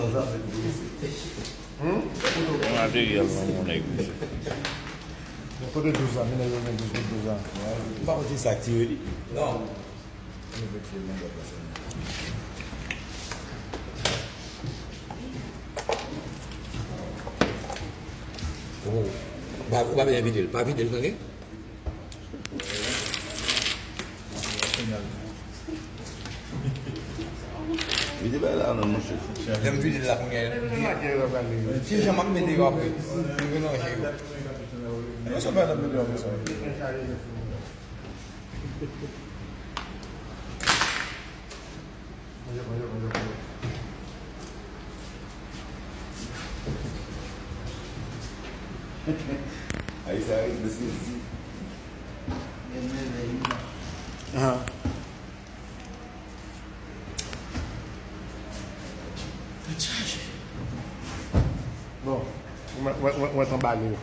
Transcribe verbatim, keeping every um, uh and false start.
Yon materyèl nan mon nèg, mesye. Kote douz la? Mennaj yo gen douz, kote douz la? M pa konn si sa k tire li. Non. Ou pa, ou pa bezwen vide l. Pa vide l, tande? Vide bay la non, monchè. Lè m vide l la kounye a, ki jan m ap mete yo apre? M melanje yo. Yon sèl bagay n ap mete yo apre sa. Ay, sa ret, mesye, di. Ahan. Bon, ou mèt, ou mèt, ou mèt anbale yo.